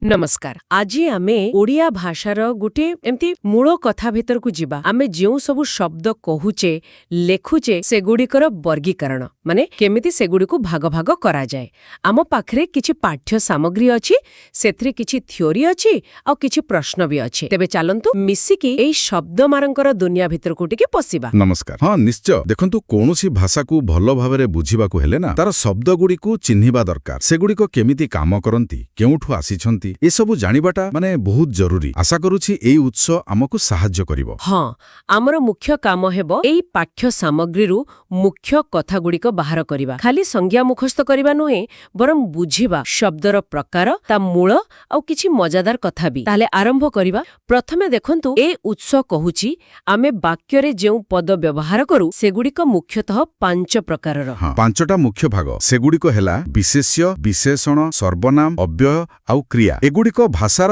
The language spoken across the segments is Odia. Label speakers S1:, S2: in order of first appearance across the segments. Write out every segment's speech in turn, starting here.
S1: ନମସ୍କାର। ଆଜି ଆମେ ଓଡ଼ିଆ ଭାଷାର ଗୋଟିଏ ଏମିତି ମୂଳ କଥା ଭିତରକୁ ଯିବା। ଆମେ ଯେଉଁ ସବୁ ଶବ୍ଦ କହୁଛେ, ଲେଖୁଛେ, ସେଗୁଡ଼ିକର ବର୍ଗୀକରଣ, ମାନେ କେମିତି ସେଗୁଡ଼ିକୁ ଭାଗ ଭାଗ କରାଯାଏ। ଆମ ପାଖରେ କିଛି ପାଠ୍ୟ ସାମଗ୍ରୀ ଅଛି, ସେଥିରେ କିଛି ଥିଓରି ଅଛି ଆଉ କିଛି ପ୍ରଶ୍ନ ବି ଅଛି। ତେବେ ଚାଲନ୍ତୁ, ମିଶିକି ଏଇ ଶବ୍ଦମାନଙ୍କର ଦୁନିଆ ଭିତରକୁ ଟିକେ ପଶିବା।
S2: ନମସ୍କାର। ହଁ, ନିଶ୍ଚୟ। ଦେଖନ୍ତୁ, କୌଣସି ଭାଷାକୁ ଭଲ ଭାବରେ ବୁଝିବାକୁ ହେଲେ ନା, ତାର ଶବ୍ଦଗୁଡ଼ିକୁ ଚିହ୍ନିବା ଦରକାର। ସେଗୁଡ଼ିକ କେମିତି କାମ କରନ୍ତି, କେଉଁଠୁ ଆସିଛନ୍ତି, ଏସବୁ ଜାଣିବାଟା ମାନେ ବହୁତ ଜରୁରୀ। ଆଶା କରୁଛି ଏଇ ଉତ୍ସ ଆମକୁ ସାହାଯ୍ୟ କରିବ।
S1: ହଁ, ଆମର ମୁଖ୍ୟ କାମ ହେବ ଏଇ ପାଠ୍ୟ ସାମଗ୍ରୀରୁ ମୁଖ୍ୟ କଥାଗୁଡ଼ିକ ବାହାର କରିବା। ଖାଲି ସଂଜ୍ଞା ମୁଖସ୍ଥ କରିବା ନୁହେଁ, ବରଂ ବୁଝିବା ଶବ୍ଦର ପ୍ରକାର, ତା ମୂଳ ଆଉ କିଛି ମଜାଦାର କଥା ବି। ତାହେଲେ ଆରମ୍ଭ କରିବା। ପ୍ରଥମେ ଦେଖନ୍ତୁ, ଏ ଉତ୍ସ କହୁଛି, ଆମେ ବାକ୍ୟରେ ଯେଉଁ ପଦ ବ୍ୟବହାର କରୁ, ସେଗୁଡ଼ିକ ମୁଖ୍ୟତଃ ପାଞ୍ଚ ପ୍ରକାରର।
S2: ହଁ, ପାଞ୍ଚଟା ମୁଖ୍ୟ ଭାଗ। ସେଗୁଡ଼ିକ ହେଲା ବିଶେଷ୍ୟ, ବିଶେଷଣ, ସର୍ବନାମ, ଅବ୍ୟୟ ଆଉ କ୍ରିୟା। ଏଗୁଡ଼ିକ ଭାଷାର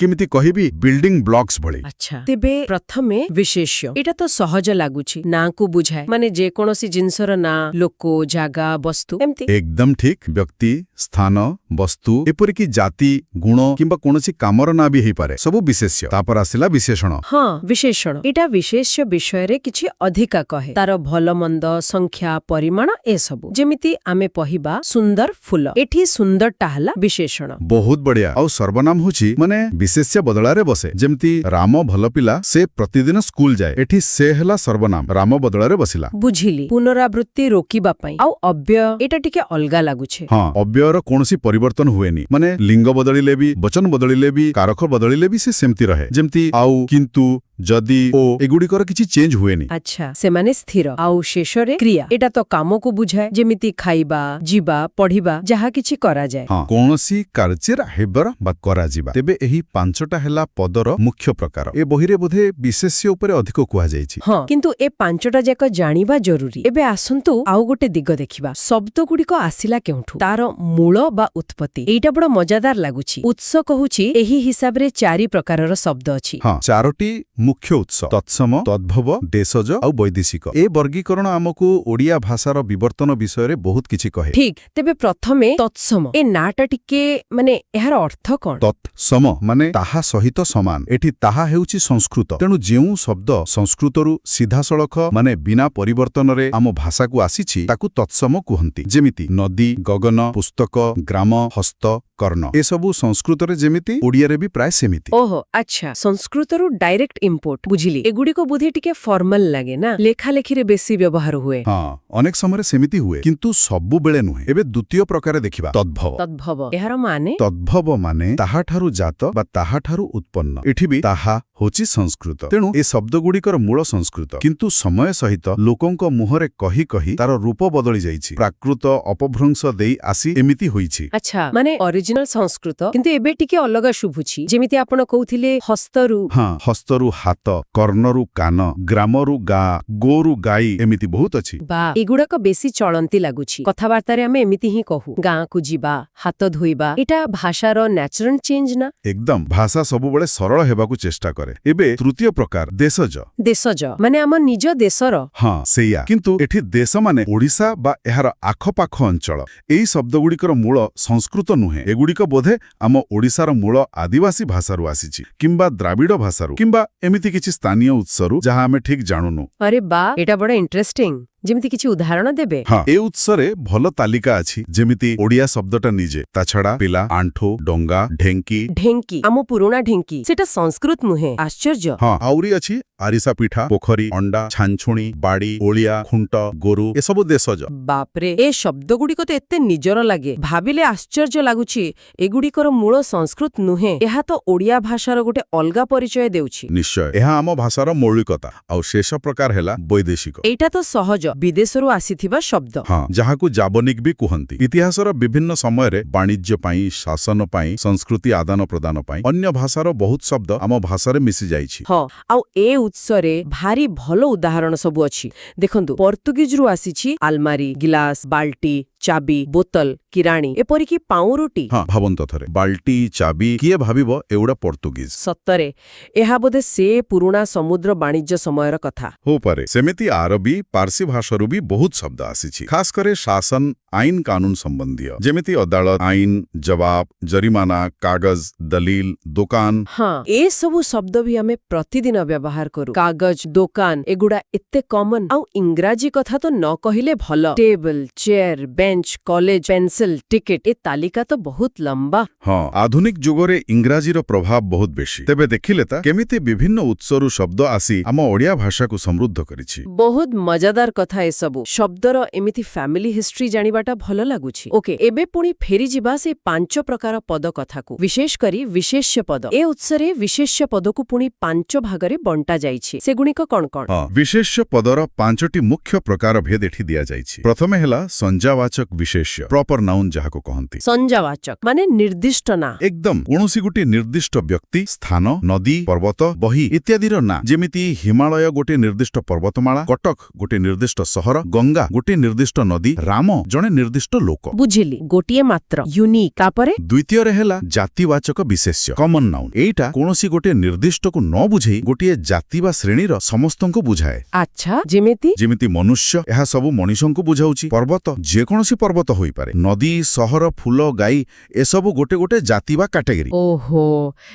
S2: କେମିତି କହିବି, ବିଲ୍ଡିଂ ବ୍ଲକ୍ସ ଭଳି।
S1: ଆଚ୍ଛା, ତେବେ ପ୍ରଥମେ ବିଶେଷ୍ୟ। ଏଇଟା ତ ସହଜ ଲାଗୁଛି। ନାଁକୁ ବୁଝାଏ, ମାନେ ଯେକୌଣସି ଜିନିଷର ନାଁ, ଲୋକ, ଜାଗା, ବସ୍ତୁ, ଏମିତି।
S2: ଏକଦମ ଠିକ। ବ୍ୟକ୍ତି, ସ୍ଥାନ, ବସ୍ତୁ, ଏପରିକି ଜାତି, ଗୁଣ କିମ୍ବା କୌଣସି କାମର ନାଁ ବି ହେଇପାରେ। ସବୁ ବିଶେଷ୍ୟ। ତାପରେ ଆସିଲା ବିଶେଷଣ।
S1: ହଁ, ବିଶେଷଣ। ଏଇଟା ବିଶେଷ୍ୟ ବିଷୟରେ କିଛି ଅଧିକା କହେ, ତାର ଭଲ ମନ୍ଦ, ସଂଖ୍ୟା, ପରିମାଣ, ଏସବୁ। ଯେମିତି ଆମେ କହିବା ସୁନ୍ଦର ଫୁଲ, ଏଠି ସୁନ୍ଦରଟା ହେଲା ବିଶେଷଣ।
S2: ବହୁତ ବଢିଆ। ଆଉ ସର୍ବନାମ ହଉଛି ମାନେ ବିଶେଷ୍ୟ ବଦଳାରେ ବସେ। ଯେମିତି ରାମ ଭଲ ପିଲା, ସେ ପ୍ରତିଦିନ ସ୍କୁଲ ଯାଏ। ଏଠି ସେ ହେଲା ସର୍ବନାମ, ରାମ ବଦଳରେ ବସିଲା।
S1: ବୁଝିଲି, ପୁନରାବୃତ୍ତି ରୋକିବା ପାଇଁ। ଆଉ ଅବ୍ୟୟ? ଏଇଟା ଟିକେ ଅଲଗା ଲାଗୁଛି।
S2: ହଁ, ଅବ୍ୟୟର କୌଣସି ପରିବର୍ତ୍ତନ ହୁଏନି। ମାନେ ଲିଙ୍ଗ ବଦଳିଲେ ବି, ବଚନ ବଦଳିଲେ ବି, କାରକ ବଦଳିଲେ ବି ସେ ସେମିତି ରହେ। ଯେମିତି ଆଉ, କିନ୍ତୁ, ଯଦି, ଓ, ଏଗୁଡ଼ିକର କିଛି ଚେଞ୍ଜ ହୁଏନି।
S1: ଆଚ୍ଛା, ସେମାନେ ସ୍ଥିର। ଆଉ ଶେଷରେ କ୍ରିୟା। ଏଇଟା ତ କାମକୁ ବୁଝାଏ, ଯେମିତି ଖାଇବା, ଯିବା, ପଢିବା, ଯାହା କିଛି କରାଯାଏ।
S2: ହଁ, କୌଣସି କାର୍ଯ୍ୟରେ ହେବାର ବା କରାଯିବା। ତେବେ ଏହି ପାଞ୍ଚଟା ହେଲା ପଦର ମୁଖ୍ୟ ପ୍ରକାର। ଏ ବହିରେ ବୋଧେ ବିଶେଷ୍ୟ ଉପରେ ଅଧିକ କୁହାଯାଇଛି।
S1: ହଁ, କିନ୍ତୁ ଏ ପାଞ୍ଚଟା ଯାକ ଜାଣିବା ଜରୁରୀ। ଏବେ ଆସନ୍ତୁ ଆଉ ଗୋଟେ ଦିଗ ଦେଖିବା। ଶବ୍ଦଗୁଡ଼ିକ ଆସିଲା କେଉଁଠୁ, ତାର ମୂଳ ବା ଉତ୍ପତ୍ତି। ଏଇଟା ବଡ ମଜାଦାର ଲାଗୁଛି। ଉତ୍ସ କହୁଛି ଏହି ହିସାବରେ ଚାରି ପ୍ରକାରର ଶବ୍ଦ ଅଛି।
S2: ହଁ, ଚାରୋଟି ମୁଖ୍ୟ ଉତ୍ସ: ତତ୍ସମ, ତଦ୍ଭବ, ଦେଶଜ ଆଉ ବୈଦେଶିକ। ଏ ବର୍ଗୀକରଣ ଆମକୁ ଓଡ଼ିଆ ଭାଷାର ବିବର୍ତ୍ତନ ବିଷୟରେ ବହୁତ କିଛି କହେ।
S1: ଠିକ। ତେବେ ପ୍ରଥମେ ତତ୍ସମ। ଏ ନାଁଟା ଟିକେ, ମାନେ ଏହାର ଅର୍ଥ କଣ?
S2: ତତ୍ସମ ମାନେ ତାହା ସହିତ ସମାନ। ଏଠି ତାହା ହେଉଛି ସଂସ୍କୃତ। ତେଣୁ ଯେଉଁ ଶବ୍ଦ ସଂସ୍କୃତରୁ ସିଧାସଳଖ, ମାନେ ବିନା ପରିବର୍ତ୍ତନରେ ଆମ ଭାଷାକୁ ଆସିଛି, ତାକୁ ତତ୍ସମ କୁହନ୍ତି। ଯେମିତି ନଦୀ, ଗଗନ, ପୁସ୍ତକ, ଗ୍ରାମ, ହସ୍ତ, କର୍ଣ୍ଣ। ଏସବୁ ସଂସ୍କୃତରେ ଯେମିତି, ଓଡ଼ିଆରେ ବି ପ୍ରାୟ ସେମିତି।
S1: ଓହୋ, ଆଚ୍ଛା, ସଂସ୍କୃତରୁ ଡାଇରେକ୍ଟ ଇମ୍ପୋର୍ଟ। ବୁଝିଲି। ଏଗୁଡ଼ିକ ବୋଧେ ଟିକେ ଫର୍ମାଲ ଲାଗେ ନା? ଲେଖାଲେଖିରେ ବେଶୀ ବ୍ୟବହାର ହୁଏ।
S2: ହଁ, ଅନେକ ସମୟରେ ସେମିତି ହୁଏ, କିନ୍ତୁ ସବୁବେଳେ ନୁହେଁ। ଏବେ ଦ୍ୱିତୀୟ ପ୍ରକାର ଦେଖିବା, ତଦ୍ଭବ।
S1: ତଦ୍ଭବ, ଏହାର ମାନେ?
S2: ତଦ୍ଭବ ମାନେ ତାହାଠାରୁ ଜାତ ବା ତାହାଠାରୁ ଉତ୍ପନ୍ନ। ଏଠି ବି ତାହା ହେଉଛି ସଂସ୍କୃତ। ତେଣୁ ଏ ଶବ୍ଦଗୁଡ଼ିକର ମୂଳ ସଂସ୍କୃତ। କିନ୍ତୁ ସମୟ ସହିତ ଲୋକଙ୍କ ମୁହଁରେ କହି କହି ତାର ରୂପ ବଦଳି ଯାଇଛି। ପ୍ରାକୃତ, ଅପଭ୍ରଂଶ ଦେଇ ଆସି ଏମିତି ହୋଇଛି।
S1: ଆଚ୍ଛା, ମାନେ ଅରିଜିନାଲ ସଂସ୍କୃତ, କିନ୍ତୁ ଏବେ ଟିକେ ଅଲଗା ଶୁଭୁଛି। ଯେମିତି ଆପଣ କହୁଥିଲେ, ହସ୍ତରୁ
S2: ହଁ, ହସ୍ତରୁ ହାତ, କର୍ଣ୍ଣରୁ କାନ, ଗ୍ରାମରୁ ଗାଁ, ଗୋରୁ ଗାଈ, ଏମିତି ବହୁତ ଅଛି।
S1: ବା, ଏଗୁଡାକ ବେଶୀ ଚଳନ୍ତି ଲାଗୁଛି। କଥାବାର୍ତ୍ତାରେ ଆମେ ଏମିତି ହିଁ କହୁ, ଗାଁକୁ ଯିବା, ହାତ ଧୋଇବା। ଏଇଟା ଭାଷାର ନ୍ୟାଚୁରାଲ ଚେଞ୍ଜ ନା?
S2: ଏକଦମ। ଭାଷା ସବୁବେଳେ ସରଳ ହେବାକୁ ଚେଷ୍ଟା କରେ। ଏବେ ତୃତୀୟ ପ୍ରକାର, ଦେଶଜ।
S1: ଦେଶଜ ମାନେ ଆମ ନିଜ ଦେଶର?
S2: ହଁ, ସେଇଆ। କିନ୍ତୁ ଏଠି ଦେଶ ମାନେ ଓଡ଼ିଶା ବା ଏହାର ଆଖପାଖ ଅଞ୍ଚଳ। ଏଇ ଶବ୍ଦଗୁଡ଼ିକର ମୂଳ ସଂସ୍କୃତ ନୁହେଁ। ଏଗୁଡ଼ିକ ବୋଧେ ଆମ ଓଡ଼ିଶାର ମୂଳ ଆଦିବାସୀ ଭାଷାରୁ ଆସିଛି, କିମ୍ବା ଦ୍ରାବିଡ଼ ଭାଷାରୁ, କିମ୍ବା ଏମିତି କିଛି ସ୍ଥାନୀୟ ଉତ୍ସରୁ, ଯାହା ଆମେ ଠିକ୍ ଜାଣୁନୁ।
S1: ଆରେ ବା, ଏଇଟା ବଡ ଇଣ୍ଟରେଷ୍ଟିଂ। ଯେମିତି କିଛି ଉଦାହରଣ ଦେବେ?
S2: ହଁ, ଏ ଉତ୍ସରେ ଭଲ ତାଲିକା ଅଛି। ଯେମିତି ଓଡ଼ିଆ ଶବ୍ଦଟା ନିଜେ, ତା ଛଡ଼ା ପିଲା, ଆଣ୍ଠୁ, ଡଙ୍ଗା, ଢେଙ୍କି।
S1: ଢେଙ୍କି! ଆମ ପୁରୁଣା ଢେଙ୍କି, ସେଟା ସଂସ୍କୃତ ନୁହେଁ? ଆଶ୍ଚର୍ଯ୍ୟ।
S2: ହଁ, ଆହୁରି ଅଛି: ଆରିସା ପିଠା, ପୋଖରୀ, ଅଣ୍ଡା, ଛାଞ୍ଚୁଣି, ବାଡ଼ି, ଓଳିଆ, ଖୁଣ୍ଟ, ଗୋରୁ। ଏସବୁ ଦେଶଜ।
S1: ବାପରେ, ଏ ଶବ୍ଦଗୁଡ଼ିକ ତ ଏତେ ନିଜର ଲାଗେ, ଭାବିଲେ ଆଶ୍ଚର୍ଯ୍ୟ ଲାଗୁଛି ଏଗୁଡ଼ିକର ମୂଳ ସଂସ୍କୃତ ନୁହେଁ। ଏହା ତ ଓଡ଼ିଆ ଭାଷାର ଗୋଟେ ଅଲଗା ପରିଚୟ ଦେଉଛି।
S2: ନିଶ୍ଚୟ, ଏହା ଆମ ଭାଷାର ମୌଳିକତା। ଆଉ ଶେଷ ପ୍ରକାର ହେଲା ବୈଦେଶିକ।
S1: ଏଇଟା ତ ସହଜ, ବିଦେଶରୁ ଆସିଥିବା ଶବ୍ଦ।
S2: ହଁ, ଯାହାକୁ ଯାବନିକ ବି କୁହନ୍ତି। ଇତିହାସର ବିଭିନ୍ନ ସମୟରେ ବାଣିଜ୍ୟ ପାଇଁ, ଶାସନ ପାଇଁ, ସଂସ୍କୃତି ଆଦାନ ପ୍ରଦାନ ପାଇଁ ଅନ୍ୟ ଭାଷାର ବହୁତ ଶବ୍ଦ ଆମ ଭାଷାରେ ମିଶି ଯାଇଛି।
S1: ହଁ, ଆଉ ଏ ଉତ୍ସରେ ଭାରି ଭଲ ଉଦାହରଣ ସବୁ ଅଛି। ଦେଖନ୍ତୁ, ପର୍ତ୍ତୁଗିଜରୁ ଆସିଛି ଆଲମାରି, ଗିଲାସ, ବାଲ୍ଟି, ଚାବି, ବୋତଲ, କିରାଣୀ, ଏପରିକି ପାଉଁରୁଟି।
S2: ହଁ, ଭାବନ୍ତୁ ଥରେ, ବାଲ୍ଟି, ଚାବି, କିଏ ଭାବିବ ଏଗୁଡ଼ା ପର୍ତ୍ତୁଗୀଜ?
S1: ସତରେ, ଏହା ବୋଧେ ସେ ପୁରୁଣା ସମୁଦ୍ର ବାଣିଜ୍ୟ ସମୟର କଥା।
S2: ହୋଇପାରେ। ସେମିତି ଆରବୀ, ପାର୍ସୀ ଭାଷାରୁ ବି ବହୁତ ଶବ୍ଦ ଆସିଛି, ଖାସ କରି ଶାସନ, ଆଇନ କାନୁନ ସମ୍ବନ୍ଧୀୟ। ଯେମିତି ଅଦାଲତ, ଆଇନ, ଜବାବ, ଜରିମାନା, କାଗଜ, ଦଲିଲ, ଦୋକାନ।
S1: ହଁ, ଏସବୁ ଶବ୍ଦ ବି ଆମେ ପ୍ରତିଦିନ ବ୍ୟବହାର କରୁ। କାଗଜ, ଦୋକାନ, ଏଗୁଡ଼ା ଏତେ କମନ। ଆଉ ଇଂରାଜୀ କଥା ତ ନ କହିଲେ ଭଲ। Table, chair, bench, college, pencil, ticket, ଏ ତାଲିକା ତ ବହୁତ ଲମ୍ବା।
S2: ହଁ, ଆଧୁନିକ ଯୁଗରେ ଇଂରାଜୀର ପ୍ରଭାବ ବହୁତ ବେଶୀ। ତେବେ ଦେଖିଲେ ତ କେମିତି ବିଭିନ୍ନ ଉତ୍ସରୁ ଶବ୍ଦ ଆସି ଆମ ଓଡ଼ିଆ ଭାଷାକୁ ସମୃଦ୍ଧ କରିଛି।
S1: ବହୁତ ମଜାଦାର କଥା ଏସବୁ। ଶବ୍ଦର ଏମିତି ଫ୍ୟାମିଲି ହିଷ୍ଟ୍ରି ଜାଣିବାଟା ଭଲ ଲାଗୁଛି। ଓକେ, ଏବେ ପୁଣି ଫେରିଯିବା ସେ ପାଞ୍ଚ ପ୍ରକାର ପଦ କଥାକୁ, ବିଶେଷ କରି ବିଶେଷ୍ୟ ପଦ। ଏ ଉତ୍ସରେ ବିଶେଷ୍ୟ ପଦକୁ ପୁଣି ପାଞ୍ଚ ଭାଗରେ ବଣ୍ଟା ଯାଇଛି। ସେଗୁଡ଼ିକ କଣ କଣ?
S2: ହଁ, ବିଶେଷ୍ୟ ପଦର ପାଞ୍ଚଟି ମୁଖ୍ୟ ପ୍ରକାର ଭେଦ ଏଠି ଦିଆଯାଇଛି। ପ୍ରଥମେ ହେଲା ସଂଜ୍ଞାବାଚକ ବିଶେଷ୍ୟ, ପ୍ରପର ନାଉନ୍ ଯାହାକୁ କହନ୍ତି।
S1: ସଂଜ୍ଞାବାଚକ ମାନେ ନିର୍ଦ୍ଦିଷ୍ଟ ନାଁ।
S2: ଏକଦମ। କୌଣସି ଗୋଟିଏ ନିର୍ଦ୍ଦିଷ୍ଟ ବ୍ୟକ୍ତି, ସ୍ଥାନ, ନଦୀ, ପର୍ବତ, ବହି ଇତ୍ୟାଦିର ନାଁ। ଯେମିତି ହିମାଳୟ ଗୋଟିଏ ନିର୍ଦ୍ଦିଷ୍ଟ ପର୍ବତମାଳା, କଟକ ଗୋଟିଏ ନିର୍ଦ୍ଦିଷ୍ଟ ସହର, ଗଙ୍ଗା ଗୋଟିଏ ନିର୍ଦ୍ଦିଷ୍ଟ ନଦୀ, ରାମ ଜଣେ ନିର୍ଦ୍ଦିଷ୍ଟ ଲୋକ।
S1: ବୁଝିଲି, ଗୋଟିଏ ମାତ୍ର, ୟୁନିକ୍। ତାପରେ?
S2: ଦ୍ୱିତୀୟରେ ହେଲା ଜାତିବାଚକ ବିଶେଷ୍ୟ, କମନ ନାଉନ୍। ଏଇଟା କୌଣସି ଗୋଟିଏ ନିର୍ଦ୍ଦିଷ୍ଟକୁ ନ ବୁଝେଇ ଗୋଟିଏ ଜାତି ବା ଶ୍ରେଣୀର ସମସ୍ତଙ୍କୁ ବୁଝାଏ।
S1: ଆଚ୍ଛା, ଯେମିତି?
S2: ଯେମିତି ମନୁଷ୍ୟ, ଏହା ସବୁ ମଣିଷଙ୍କୁ ବୁଝାଉଛି। ପର୍ବତ, ଯେକୌଣସି ପର୍ବତ ହୋଇପାରେ। ନଦୀ, ସହର, ଫୁଲ, ଗାଈ, ଏସବୁ ଗୋଟେ ଗୋଟେ ଜାତି ବା କାଟେଗୋରୀ।
S1: ଓହୋ,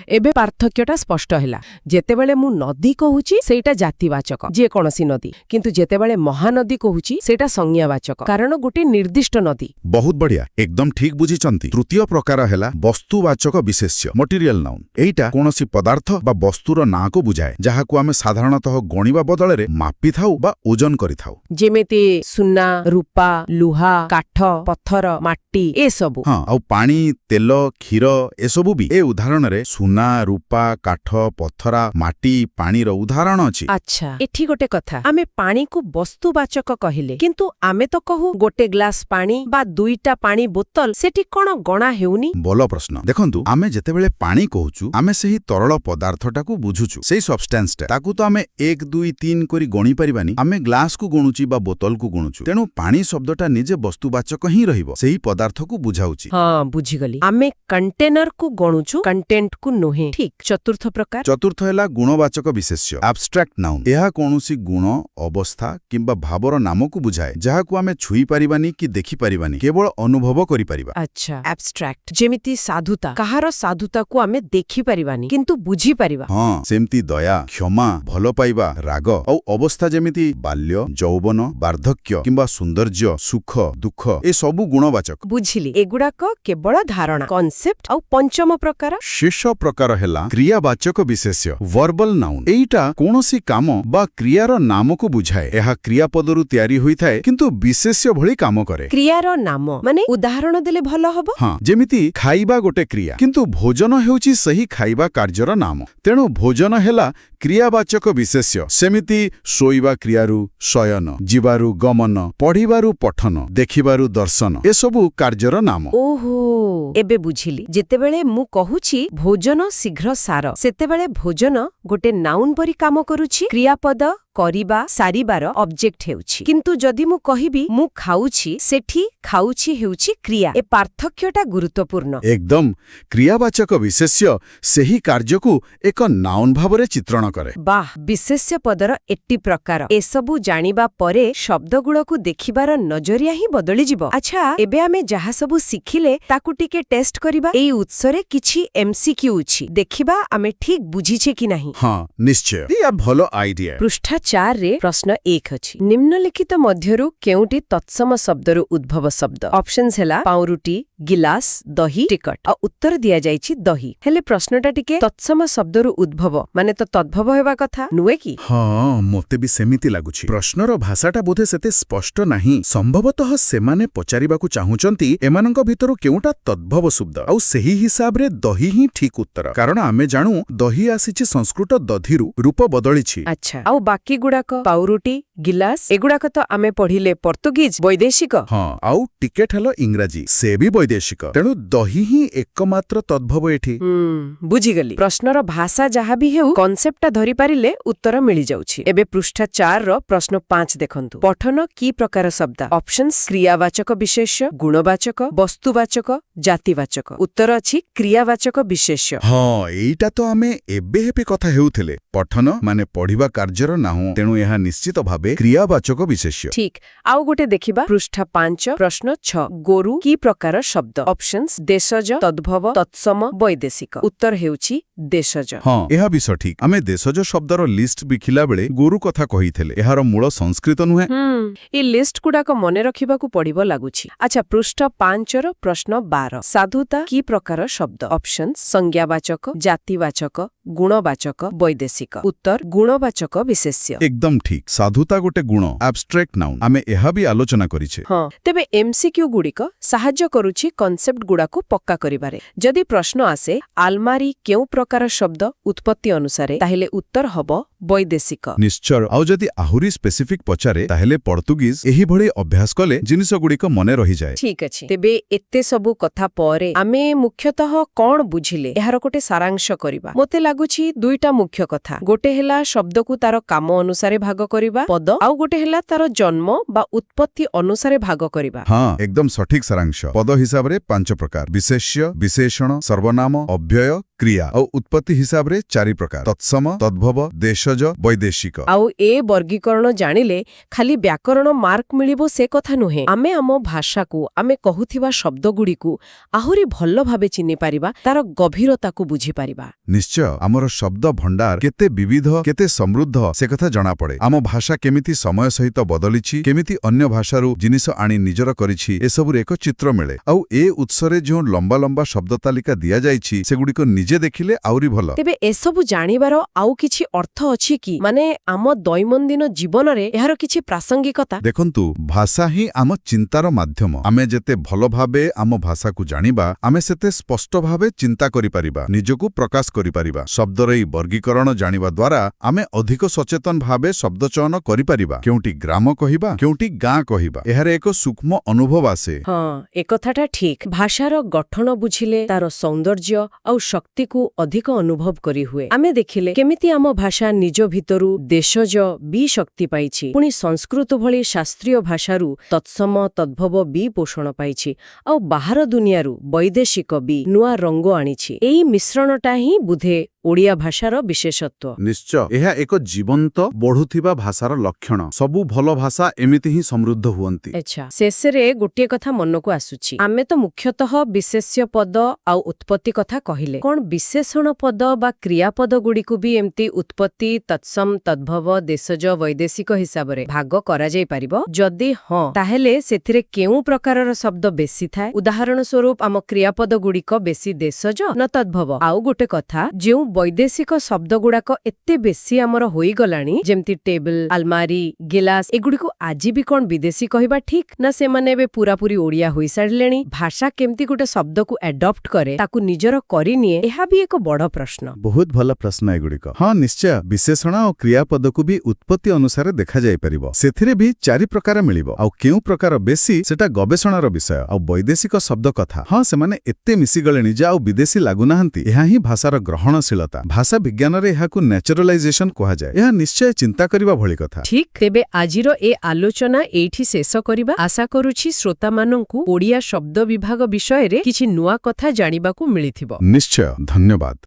S1: ଏବେ ପାର୍ଥକ୍ୟଟା ସ୍ପଷ୍ଟ ହେଲା। ଯେତେବେଳେ ମୁଁ ନଦୀ କହୁଛି, ସେଇଟା ଜାତିବାଚକ, ଯେକୌଣସି ନଦୀ। କିନ୍ତୁ ଯେତେବେଳେ ମହାନଦୀ କହୁଛି, ସେଇଟା ସଂଜ୍ଞାବାଚକ, କାରଣ ଗୋଟେ ନିର୍ଦ୍ଦିଷ୍ଟ ନଦୀ।
S2: ବହୁତ ବଢିଆ, ଏକଦମ ଠିକ ବୁଝିଛନ୍ତି। ତୃତୀୟ ପ୍ରକାର ହେଲା ବସ୍ତୁବାଚକ ବିଶେଷ୍ୟ, ମଟେରିଆଲ ନାଉନ୍। ଏଇଟା କୌଣସି ପଦାର୍ଥ ବା ବସ୍ତୁର ନାଁକୁ ବୁଝାଏ, ଯାହାକୁ ଆମେ ସାଧାରଣତଃ ଗଣିବା ବଦଳରେ ମାପିଥାଉ ବା ଓଜନ କରିଥାଉ।
S1: ଯେମିତି ସୁନା, ରୂପା, ଲୁହା, କାଠ, ପଥର, ମାଟି, ଏସବୁ।
S2: ହଁ, ଆଉ ପାଣି, ତେଲ, କ୍ଷୀର, ଏସବୁ ବି। ଏ ଉଦାହରଣରେ ସୁନା, ରୂପା, କାଠ, ପଥର, ମାଟି, ପାଣିର ଉଦାହରଣ ଅଛି।
S1: ଆଚ୍ଛା, ଏଠି ଗୋଟେ କଥା। ଆମେ ପାଣିକୁ ବସ୍ତୁବାଚକ କହିଲେ, କିନ୍ତୁ ଆମେ ତ କହୁ ଗୋଟେ ଗ୍ଲାସ ପାଣି ବା ଦୁଇଟା ପାଣି ବୋତଲ। ସେଠି କଣ ଗଣା ହେଉନି?
S2: ଭଲ ପ୍ରଶ୍ନ। ଦେଖନ୍ତୁ, ଆମେ ଯେତେବେଳେ ପାଣି କହୁଛୁ, ଆମେ ସେହି ତରଳ ପଦାର୍ଥଟାକୁ ବୁଝୁଛୁ, ସେଇ ସବଷ୍ଟାନ୍ସଟା। ତାକୁ ତ ଆମେ ଏକ, ଦୁଇ, ତିନି କରି ଗଣି ପାରିବାନି। ଆମେ ଗ୍ଲାସକୁ ଗଣୁଛି ବା ବୋତଲକୁ ଗଣୁଛୁ। ତେଣୁ ପାଣି ଶବ୍ଦଟା ନିଜେ ବସ୍ତୁବାଚକ ହିଁ ରହିବ, ସେହି ପଦାର୍ଥକୁ ବୁଝାଉଛି।
S1: ହଁ, ବୁଝିଗଲି। ଆମେ କଣ୍ଟେନରକୁ ଗଣୁଛୁ, କଣ୍ଟେଣ୍ଟକୁ ନୁହେଁ। ଠିକ୍। ଚତୁର୍ଥ ପ୍ରକାର?
S2: ଚତୁର୍ଥ ହେଲା ଗୁଣବାଚକ ବିଶେଷ୍ୟ, ଆବଷ୍ଟ୍ରାକ୍ଟ ନାଉନ୍। ଏହା କୌଣସି ଗୁଣ, ଅବସ୍ଥା କିମ୍ବା ଭାବର ନାମକୁ ବୁଝାଏ, ଯାହାକୁ ଆମେ ଛୁଇଁ ପାରିବାନି କି ଦେଖିପାରିବାନି, କେବଳ ଅନୁଭବ କରିପାରିବା।
S1: ଆଚ୍ଛା, ଆବଷ୍ଟ୍ରାକ୍ଟ। ଯେମିତି ସାଧୁତା। କାହାର ସାଧୁତାକୁ ଆମେ ଦେଖିପାରିବାନି, କିନ୍ତୁ ବୁଝିପାରିବା।
S2: ହଁ, ସେମିତି ଦୟା, କ୍ଷମା, ଭଲ ପାଇବା, ରାଗ। ଆଉ ଅବସ୍ଥା, ଯେମିତି ବାଲ୍ୟ, ଯୌବନ, ବାର୍ଦ୍ଧକ୍ୟ, କିମ୍ବା ସୌନ୍ଦର୍ଯ୍ୟ, ସୁଖ, ଦୁଃଖ, ଏସବୁ ଗୁଣବାଚକ।
S1: ବୁଝିଲି, ଏଗୁଡାକ କେବଳ ଧାରଣା, କନସେପ୍ଟ। ଆଉ ପଞ୍ଚମ ପ୍ରକାର?
S2: ଶେଷ ପ୍ରକାର ହେଲା କ୍ରିୟାବାଚକ ବିଶେଷ୍ୟ, ଭର୍ବାଲ ନାଉନ୍। ଏଇଟା କୌଣସି କାମ ବା କ୍ରିୟାର ନାମକୁ ବୁଝାଏ। ଏହା କ୍ରିୟାପଦରୁ ତିଆରି ହୋଇଥାଏ, କିନ୍ତୁ ବିଶେଷ୍ୟ ଭଳି କାମ କରେ।
S1: କ୍ରିୟାର ନାମ ମାନେ, ଉଦାହରଣ ଦେଲେ ଭଲ ହବ।
S2: ହଁ, ଯେମିତି ଖାଇବା ଗୋଟେ କ୍ରିୟା, କିନ୍ତୁ ଭୋଜନ ହେଉଛି ସେହି ଖାଇବା କାର୍ଯ୍ୟର ନାମ। ତେଣୁ ଭୋଜନ ହେଲା କ୍ରିୟାବାଚକ ବିଶେଷ୍ୟ। ସେମିତି ଶୋଇବା କ୍ରିୟାରୁ ଶୟନ, ଯିବାରୁ ଗମନ, ପଢ଼ିବାରୁ ପଠନ, ଦେଖିବାରୁ ଦର୍ଶନ, ଏସବୁ କାର୍ଯ୍ୟର ନାମ।
S1: ଓହୋ, ଏବେ ବୁଝିଲି। ଯେତେବେଳେ ମୁଁ କହୁଛି ଭୋଜନ ଶୀଘ୍ର ସାର, ସେତେବେଳେ ଭୋଜନ ଗୋଟେ ନାଉନ୍ ପରି କାମ କରୁଛି, କ୍ରିୟାପଦ କରିବା ସାରିବାର ଅବଜେକ୍ଟ ହେଉଛି। କିନ୍ତୁ ଯଦି ମୁଁ କହିବି ମୁଁ ଖାଉଛି, ସେଠି ଖାଉଛି ହେଉଛି କ୍ରିୟା। ଏ ପାର୍ଥକ୍ୟଟା ଗୁରୁତ୍ୱପୂର୍ଣ୍ଣ।
S2: ଏକଦମ। କ୍ରିୟାବାଚକ ବିଶେଷ୍ୟ ସେହି କାର୍ଯ୍ୟକୁ ଏକ ନାଉନ୍ ଭାବରେ ଚିତ୍ରଣ କରେ।
S1: ବାଃ, ବିଶେଷ୍ୟ ପଦର ଏତେ ପ୍ରକାର! ଏସବୁ ଜାଣିବା ପରେ ଶବ୍ଦଗୁଡ଼ାକୁ ଦେଖିବାର ନଜରିଆ ହିଁ ବଦଳିଯିବ। ଆଚ୍ଛା, ଏବେ ଆମେ ଯାହା ସବୁ ଶିଖିଲେ ତାକୁ ଟିକେ ଟେଷ୍ଟ କରିବା। ଏଇ ଉତ୍ସରେ କିଛି ଏମସିକ୍ୟୁ ଅଛି, ଦେଖିବା ଆମେ ଠିକ୍ ବୁଝିଛେ କି ନାହିଁ।
S2: ହଁ, ନିଶ୍ଚୟ, ଏଇଟା ଭଲ ଆଇଡିଆ।
S1: ପୃଷ୍ଠା 4ରେ ପ୍ରଶ୍ନ 1 ଅଛି। ନିମ୍ନଲିଖିତ ମଧ୍ୟରୁ କେଉଁଟି ତତ୍ସମ ଶବ୍ଦରୁ ଉଦ୍ଭବ ଶବ୍ଦ? ଅପସନ୍ସ ହେଲା ପାଉଁରୁଟି, ଗିଲାସ, ଦହି, ଟିକଟ। ଆଉ ଉତ୍ତର ଦିଆଯାଇଛି ଦହି। ହେଲେ ପ୍ରଶ୍ନଟା ଟିକେ, ତତ୍ସମ ଶବ୍ଦରୁ ଉଦ୍ଭବ ମାନେ ତ ତଦ୍ଭବ ହେବା କଥା ନୁହେଁ କି?
S2: ହଁ, ମୋତେ ବି ସେମିତି ଲାଗୁଛି। ପ୍ରଶ୍ନର ଭାଷାଟା ବୋଧେ ସେତେ ସ୍ପଷ୍ଟ ନାହିଁ। ସମ୍ଭବତଃ ସେମାନେ ପଚାରିବାକୁ ଚାହୁଁଛନ୍ତି ଏମାନଙ୍କ ଭିତରୁ କେଉଁଟା ତଦ୍ଭବ ଶବ୍ଦ, ଆଉ ସେହି ହିସାବରେ ଦହି ହିଁ ଠିକ୍ ଉତ୍ତର, କାରଣ ଆମେ ଜାଣୁ ଦହି ଆସିଛି ସଂସ୍କୃତ ଦଧିରୁ, ରୂପ ବଦଳିଛି।
S1: ଆଚ୍ଛା, ଆଉ ବାକି ବାକି ଗୁଡାକ ପାଉରୁଟି, ଗିଲାସ, ଏଗୁଡାକ ତ ଆମେ ପଢିଲେ ପର୍ତ୍ତୁଗିଜ, ବୈଦେଶିକ।
S2: ହଁ, ଆଉ ଟିକେଟ ହେଲା ଇଂରାଜୀ, ସେ ବି ବୈଦେଶିକ। ତେଣୁ ଦହି ହିଁ ଏକମାତ୍ର ତଦ୍ଭବ ଏଠି।
S1: ବୁଝିଗଲି। ପ୍ରଶ୍ନର ଭାଷା ଯାହା ବି ହେଉ, କନସେପ୍ଟଟା ଧରିପାରିଲେ ଉତ୍ତର ମିଳିଯାଉଛି। ଏବେ ପୃଷ୍ଠା 4ର ପ୍ରଶ୍ନ 5 ଦେଖନ୍ତୁ। ପଠନ କି ପ୍ରକାର ଶବ୍ଦ? ଅପସନ୍ସ: କ୍ରିୟାବାଚକ ବିଶେଷ୍ୟ, ଗୁଣବାଚକ, ବସ୍ତୁବାଚକ, ଜାତିବାଚକ। ଉତ୍ତର ଅଛି କ୍ରିୟାବାଚକ ବିଶେଷ୍ୟ।
S2: ହଁ, ଏଇଟା ତ ଆମେ ଏବେ ଏବେ କଥା ହେଉଥିଲେ। ପଠନ ମାନେ ପଢିବା କାର୍ଯ୍ୟର ନାହୁଁ, ତେଣୁ ଏହା ନିଶ୍ଚିତ ଭାବେ କ୍ରିୟାବାଚକ ବିଶେଷ୍ୟ।
S1: ଠିକ୍। ଆଉ ଗୋଟେ ଦେଖିବା, ପୃଷ୍ଠା 5, ପ୍ରଶ୍ନ 6। ଗୋରୁ କି ପ୍ରକାର ଶବ୍ଦ? ଅପସନ୍ସ: ଦେଶଜ, ତଦ୍ଭବ, ତତ୍ସମ, ବୈଦେଶିକ। ଉତ୍ତର ହେଉଛି ଦେଶଜ।
S2: ହଁ, ଏହା ବି ସଠିକ୍। ଆମେ ଦେଶଜ ଶବ୍ଦର ଲିଷ୍ଟ ବିଖିଲା ବେଳେ ଗୋରୁ କଥା କହିଥିଲେ। ଏହାର ମୂଳ ସଂସ୍କୃତ ନୁହେଁ।
S1: ଏ ଲିଷ୍ଟ ଗୁଡାକ ମନେ ରଖିବାକୁ ପଡିବ ଲାଗୁଛି। ଆଚ୍ଛା, ପୃଷ୍ଠ 5ର ପ୍ରଶ୍ନ 12। ସାଧୁତା କି ପ୍ରକାର ଶବ୍ଦ? ଅପସନ୍ସ: ସଂଜ୍ଞାବାଚକ, ଜାତିବାଚକ, ଗୁଣବାଚକ, ବୈଦେଶିକ। ଉତ୍ତର ଗୁଣବାଚକ ବିଶେଷ୍ୟ।
S2: ଏକଦମ ଠିକ୍। ସାଧୁତା ଗୋଟେ ଗୁଣ, ଆବଷ୍ଟ୍ରାକ୍ଟ ନାଉନ୍। ଆମେ ଏହା ବି ଆଲୋଚନା କରିଛେ।
S1: ହଁ, ତେବେ ଏମସିକ୍ୟୁ ଗୁଡ଼ିକ ସାହାଯ୍ୟ କରୁଛି କନସେପ୍ଟ ଗୁଡାକୁ ପକ୍କା କରିବାରେ। ଯଦି ପ୍ରଶ୍ନ ଆସେ ଆଲମାରି କେଉଁ ପ୍ରକାର ଶବ୍ଦ ଉତ୍ପତ୍ତି ଅନୁସାରେ, ତାହେଲେ ଉତ୍ତର ହବ ବୈଦେଶିକ।
S2: ନିଶ୍ଚୟ। ଆଉ ଯଦି ଆହୁରି ସ୍ପେସିଫିକ୍ ପଚାରେ, ତାହେଲେ ପର୍ତ୍ତୁଗିଜ। ଏହିଭଳି ଅଭ୍ୟାସ କଲେ ଜିନିଷଗୁଡ଼ିକ ମନେ ରହିଯାଏ।
S1: ଠିକ୍ ଅଛି। ତେବେ ଏତେ ସବୁ କଥା ପରେ ଆମେ ମୁଖ୍ୟତଃ କଣ ବୁଝିଲେ, ଏହାର ଗୋଟେ ସାରାଂଶ କରିବା। ମୋତେ ଲାଗୁଛି ଦୁଇଟା ମୁଖ୍ୟ କଥା। ଗୋଟେ ହେଲା ଶବ୍ଦକୁ ତାର କାମ ଅନୁସାରେ ଭାଗ କରିବା, ପଦ, ଆଉ ଗୋଟେ ହେଲା ତାର ଜନ୍ମ ବା ଉତ୍ପତ୍ତି ଅନୁସାରେ ଭାଗ କରିବା।
S2: ହଁ, ଏକଦମ ସଠିକ ସାରାଂଶ। ପଦ ହିସାବରେ ପାଞ୍ଚ ପ୍ରକାର: ବିଶେଷ୍ୟ, ବିଶେଷଣ, ସର୍ବନାମ, ଅବ୍ୟୟ, କ୍ରିୟା। ଆଉ ଉତ୍ପତ୍ତି ହିସାବରେ ଚାରି ପ୍ରକାର: ତତ୍ସମ, ତଦ୍ଭବ, ଦେଶଜ, ବୈଦେଶିକ।
S1: ଆଉ ଏ ବର୍ଗୀକରଣ ଜାଣିଲେ ଖାଲି ବ୍ୟାକରଣ ମାର୍କ ମିଳିବ ସେ କଥା ନୁହେଁ, ଆମେ ଆମ ଭାଷାକୁ, ଆମେ କହୁଥିବା ଶବ୍ଦଗୁଡ଼ିକୁ ଆହୁରି ଭଲ ଭାବେ ଚିହ୍ନିପାରିବା, ତାର ଗଭୀରତାକୁ ବୁଝିପାରିବା।
S2: ନିଶ୍ଚୟ। ଆମର ଶବ୍ଦ ଭଣ୍ଡାର କେତେ ବିବିଧ, କେତେ ସମୃଦ୍ଧ, ସେ କଥା ଜଣାପଡ଼େ। ଆମ ଭାଷା କେମିତି ସମୟ ସହିତ ବଦଳିଛି, କେମିତି ଅନ୍ୟ ଭାଷାରୁ ଜିନିଷ ଆଣି ନିଜର କରିଛି, ଏସବୁର ଏକ ଚିତ୍ର ମିଳେ। ଆଉ ଏ ଉତ୍ସରେ ଯେଉଁ ଲମ୍ବା ଲମ୍ବା ଶବ୍ଦ ତାଲିକା ଦିଆଯାଇଛି, ସେଗୁଡ଼ିକ ନିଜେ ଦେଖିଲେ ଆହୁରି ଭଲ।
S1: ତେବେ ଏସବୁ ଜାଣିବାର ଆଉ କିଛି ଅର୍ଥ ଅଛି କି? ମାନେ ଆମ ଦୈନନ୍ଦିନ ଜୀବନରେ ଏହାର କିଛି ପ୍ରାସଙ୍ଗିକତା?
S2: ଦେଖନ୍ତୁ, ଭାଷା ହିଁ ଆମ ଚିନ୍ତାର ମାଧ୍ୟମ। ଆମେ ଯେତେ ଭଲ ଭାବେ ଆମ ଭାଷାକୁ ଜାଣିବା, ଆମେ ସେତେ ସ୍ପଷ୍ଟ ଭାବେ ଚିନ୍ତା କରିପାରିବା, ନିଜକୁ ପ୍ରକାଶ କରିପାରିବା। ଶବ୍ଦର ଏହି ବର୍ଗୀକରଣ ଜାଣିବା ଦ୍ୱାରା ଆମେ ଅଧିକ ସଚେତନ ଭାବେ ଶବ୍ଦ ଚୟନ କରିପାରିବା। କେଉଁଠି ଗ୍ରାମ କହିବା, କେଉଁଠି ଗାଁ କହିବା, ଏହାର ଏକ ସୂକ୍ଷ୍ମ ଅନୁଭବ ଆସେ।
S1: ହଁ, ଏକଥାଟା ଠିକ୍। ଭାଷାର ଗଠନ ବୁଝିଲେ ତାର ସୌନ୍ଦର୍ଯ୍ୟ ଆଉ ଶକ୍ତିକୁ ଅଧିକ ଅନୁଭବ କରିହୁଏ। ଆମେ ଦେଖିଲେ କେମିତି ଆମ ଭାଷା ନିଜ ଭିତରୁ ଦେଶଜ ବି ଶକ୍ତି ପାଇଛି, ପୁଣି ସଂସ୍କୃତ ଭଳି ଶାସ୍ତ୍ରୀୟ ଭାଷାରୁ ତତ୍ସମ, ତଦ୍ଭବ ବି ପୋଷଣ ପାଇଛି, ଆଉ ବାହାର ଦୁନିଆରୁ ବୈଦେଶିକ ବି ନୂଆ ରଙ୍ଗ ଆଣିଛି। ଏଇ ମିଶ୍ରଣଟା ହିଁ ବୋଧେ ଓଡ଼ିଆ ଭାଷାର ବିଶେଷତ୍ୱ।
S2: ନିଶ୍ଚୟ। ଏହା ଏକ ଜୀବନ୍ତ ବଢୁଥିବା ଭାଷାର ଲକ୍ଷଣ। ସବୁ ଭଲ ଭାଷା ଏମିତି ହିଁ ସମୃଦ୍ଧ ହୁଅନ୍ତି।
S1: ଆଚ୍ଛା, ଶେଷରେ ଗୋଟିଏ କଥା ମନକୁ ଆସୁଛି। ଆମେ ତ ମୁଖ୍ୟତଃ ବିଶେଷ୍ୟ ପଦ ଆଉ ଉତ୍ପତ୍ତି କଥା କହିଲେ। କଣ ବିଶେଷଣ ପଦ ବା କ୍ରିୟାପଦ ଗୁଡ଼ିକୁ ବି ଏମିତି ଉତ୍ପତ୍ତି, ତତ୍ସମ, ତଦ୍ଭବ, ଦେଶଜ, ବୈଦେଶିକ ହିସାବରେ ଭାଗ କରାଯାଇ ପାରିବ? ଯଦି ହଁ, ତାହେଲେ ସେଥିରେ କେଉଁ ପ୍ରକାରର ଶବ୍ଦ ବେଶୀ ଥାଏ? ଉଦାହରଣ ସ୍ୱରୂପ, ଆମ କ୍ରିୟାପଦ ଗୁଡ଼ିକ ବେଶୀ ଦେଶଜ ନା ତଦ୍ଭବ? ଆଉ ଗୋଟେ କଥା, ଯେଉଁ ବୈଦେଶିକ ଶବ୍ଦ ଗୁଡାକ ଏତେ ବେଶୀ ଆମର ହୋଇଗଲାଣି, ଯେମିତି ଟେବଲ, ଆଲମାରି, ଗିଲାସ, ଏଗୁଡ଼ିକୁ ଆଜି ବି କଣ ବିଦେଶୀ କହିବା ଠିକ୍, ନା ସେମାନେ ଏବେ ପୁରାପୁରି ଓଡ଼ିଆ ହୋଇସାରିଲେଣି? ଭାଷା କେମିତି ଗୋଟେ ଶବ୍ଦକୁ ଆଡପ୍ଟ କରେ, ତାକୁ ନିଜର କରିନିଏ, ଏହା ବି ଏକ ବଡ଼ ପ୍ରଶ୍ନ।
S2: ବହୁତ ଭଲ ପ୍ରଶ୍ନ ଏଗୁଡ଼ିକ। ହଁ, ନିଶ୍ଚୟ। ବିଶେଷଣ ଓ କ୍ରିୟାପଦକୁ ବି ଉତ୍ପତ୍ତି ଅନୁସାରେ ଦେଖାଯାଇପାରିବ। ସେଥିରେ ବି ଚାରି ପ୍ରକାର ମିଳିବ। ଆଉ କେଉଁ ପ୍ରକାର ବେଶୀ, ସେଟା ଗବେଷଣାର ବିଷୟ। ଆଉ ବୈଦେଶିକ ଶବ୍ଦ କଥା, ହଁ, ସେମାନେ ଏତେ ମିଶିଗଲେଣି ଯେ ଆଉ ବିଦେଶୀ ଲାଗୁନାହାନ୍ତି। ଏହା ହିଁ ଭାଷାର ଗ୍ରହଣଶୀଳତା। ଭାଷା ବିଜ୍ଞାନରେ ଏହାକୁ ନ୍ୟାଚୁରାଲାଇଜେସନ କୁହାଯାଏ। ଏହା ନିଶ୍ଚୟ ଚିନ୍ତା କରିବା ଭଳି କଥା।
S1: ଠିକ୍। ତେବେ ଆଜିର ଏ ଆଲୋଚନା ଏଇଠି ଶେଷ କରିବା। ଆଶା କରୁଛି ଶ୍ରୋତାମାନଙ୍କୁ ଓଡ଼ିଆ ଶବ୍ଦ ବିଭାଗ ବିଷୟରେ କିଛି ନୂଆ କଥା ଜାଣିବାକୁ ମିଳିଥିବ।
S2: ନିଶ୍ଚୟ, ଧନ୍ୟବାଦ।